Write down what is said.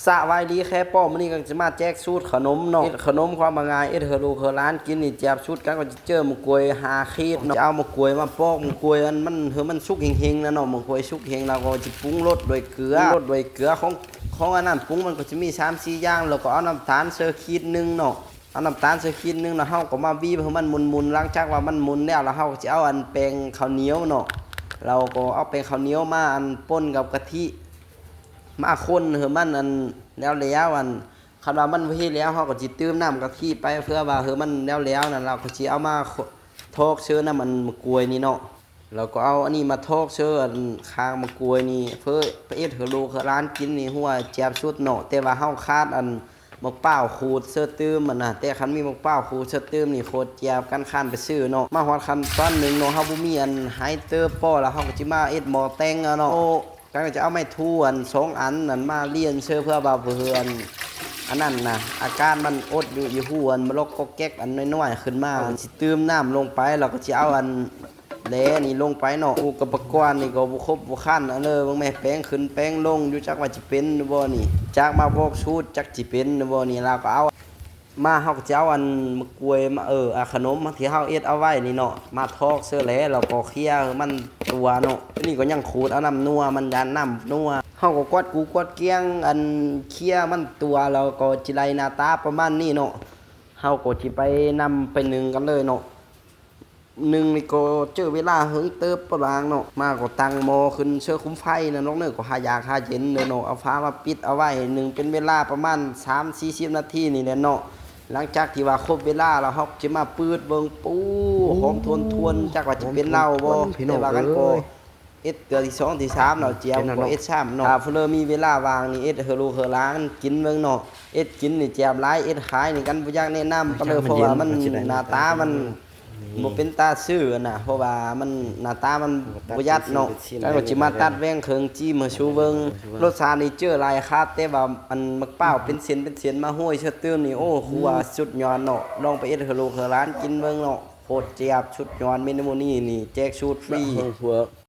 ສະບາຍດີແຄປ້ອ ມື້ນີ້ກໍຈະມາແຈກສູດຂະໜົມເນາະ ເຮັດຂະໜົມຄວາມວ່າງ່າຍ ເຮັດໃຫ້ລູກໃຫ້ຫຼານກິນນີ້ ແຈກສູດກັນກໍຈະເຈີໝາກກ້ວຍຫ້າຂີດເນາະ ຈະເອົາໝາກກ້ວຍມາປອກ ໝາກກ້ວຍອັນມັນ ໃຫ້ມັນສຸກເຮັງໆນະເນາະ ໝາກກ້ວຍສຸກເຮັງ ແລ້ວກໍຈະປຸງລົດດ້ວຍເກືອ ປຸງລົດດ້ວຍເກືອ ຂອງ ຂອງອັນນັ້ນປຸງມັນກໍຈະມີສາມສີ່ຢ່າງ ແລ້ວກໍເອົານ້ຳຕານໃສ່ຂີດໜຶ່ງເນາະ ເອົານ້ຳຕານໃສ່ຂີດໜຶ່ງ ແລ້ວເຮົາກໍມາບີບໃຫ້ມັນໝຸ່ນໆ ຫຼັງຈາກວ່າມັນໝຸ່ນແລ້ວ ແລ້ວເຮົາກໍຈະເອົາອັນແປ້ງເຂົ້າໜຽວເນາະ ແລ້ວກໍເອົາແປ້ງເຂົ້າໜຽວມາອັນປົນກັບກະທິ ມາຄົນໃຫ້ມັນອັນແຫຼວໆ ອັນ ຄັນວ່າມັນບໍ່ແຫຼວ ເຮົາກໍຊິຕື່ມນ້ຳກະທິໄປ ເພື່ອວ່າໃຫ້ມັນແຫຼວໆ ນັ້ນ ແລ້ວກໍຊິເອົາມາຖອກເຊີນຳອັນໝາກກ້ວຍນີ້ເນາະ ແລ້ວກໍເອົາອັນນີ້ມາຖອກເຊີອັນຂ້າງໝາກກ້ວຍນີ້ ເພື່ອເຮັດໃຫ້ລູກໃຫ້ຫຼານກິນນີ້ ຮູ້ວ່າແຈບສຸດເນາະ ແຕ່ວ່າເຮົາຂາດອັນໝາກພ້າວຂູດເຊີຕື່ມຫັ້ນນະ ແຕ່ຄັນມີໝາກພ້າວຂູດເຊີຕື່ມນີ້ ໂຄດແຈບ ຄັນຂ້ານໄປຊື້ເນາະ ມາຮອດຂັ້ນຕອນໜຶ່ງເນາະ ເຮົາບໍ່ມີອັນໄຮເຕີປ້ອ ແລ້ວເຮົາກໍຊິມາເຮັດໝໍ້ແຕ່ງເອົາເນາະ ໂອ້ ຈັ່ງຈະເອົາໄມ້ທູອັນສອງອັນນັ້ນມາລຽນເຊີ ເພື່ອວ່າເພື່ອອັນ ອັນນັ້ນນະ ອາການມັນອົດຢູ່ ຢູ່ຮູອັນມະລົກກອກແກກອັນນ້ອຍໆຂຶ້ນມາ ເຮົາກໍຊິຕື່ມນ້ຳລົງໄປ ແລ້ວກໍຊິເອົາອັນແຫຼນີ້ລົງໄປເນາະ ອຸປະກອນນີ້ກໍບໍ່ຄົບບໍ່ຄັນ ອັນເດີ ເບິ່ງແມ້ ແປງຂຶ້ນແປງລົງຢູ່ ຈັກວ່າຊິເປັນຫຼືບໍ່ນີ້ ຈັກມາບອກສູດ ຈັກຊິເປັນຫຼືບໍ່ນີ້ ແລ້ວກໍເອົາ ມາເຮົາກໍຈະເອົາອັນໝາກກ້ວຍມາ ເອີ ອາ ຂະໜົມທີ່ເຮົາເຮັດເອົາໄວ້ນີ້ເນາະ ມາຖອກເຊີແຫຼະ ແລ້ວກໍເຄຍໃຫ້ມັນຕົວເນາະ ນີ້ກໍຍັງຂູດເອົານ້ຳນົວ ມັນຢ້ານນ້ຳບໍ່ນົວ ເຮົາກໍກວາດກູກວາດກຽງ ອັນເຄຍມັນຕົວ ແລ້ວກໍຊິໄດ້ໜ້າຕາປະມານນີ້ເນາະ ເຮົາກໍຊິໄປນຳໄປໜຶ້ງກັນເລີຍເນາະ. ໜຶ້ງນີ້ກໍເຈີເວລາເຫິງເຕີບປະບາງເນາະ ມາກໍຕັ້ງໝໍ້ຂຶ້ນເຊີຄຸມໄຟນະ ນ້ອງເນີ ກໍຫາຢາກຫາເຢັນເດີເນາະ ເອົາຝາມາປິດເອົາໄວ້ ໜຶ້ງເປັນເວລາປະມານສາມສີ່ສິບນາທີນີ້ແຫຼະເນາະ ຫຼັງຈາກທີ່ວ່າຄົບເວລາແລ້ວ ເຮົາກໍຈະມາປືດເບິ່ງ ປູ້ ຫອມທວນໆ ຈັກວ່າຈະເປັນເຫຼົ້າບໍ່ ແຕ່ວ່າກັນກໍເຮັດເທື່ອທີສອງທີສາມແລ້ວ ແຈ່ວກໍເຮັດຊ້ຳເນາະ ຖ້າຜູ້ໃດມີເວລາວ່າງນີ້ ເຮັດໃຫ້ລູກໃຫ້ຫຼານກິນເບິ່ງເນາະ ເຮັດກິນນີ້ແຈ່ມຫຼາຍ ເຮັດຂາຍນີ້ກັນບໍ່ຢາກແນະນຳປານໃດ ເພາະວ່າມັນໜ້າຕາມັນ ບໍ່ເປັນຕາຊື້ນະ ເພາະວ່າມັນໜ້າຕາມັນບໍ່ຢັດເນາະ ແລ້ວກໍຊິມາຕັດແບ່ງເຄິ່ງຈີ້ມໃຫ້ສູ່ເບິ່ງ ລົດຊາດນີ້ເຈີຫຼາຍຄັກ ແຕ່ວ່າອັນໝາກພ້າວເປັນເສັ້ນເປັນເສັ້ນມາໂຮຍເຊີຕື່ມນີ້ ໂອ້ ຄືວ່າສຸດຍອດເນາະ ລອງໄປເຮັດໃຫ້ລູກໃຫ້ຫຼານກິນເບິ່ງເນາະ ໂຄດແຊບ ສຸດຍອດ ເມນູນີ້ນີ້ແຈກສູດຟຣີ.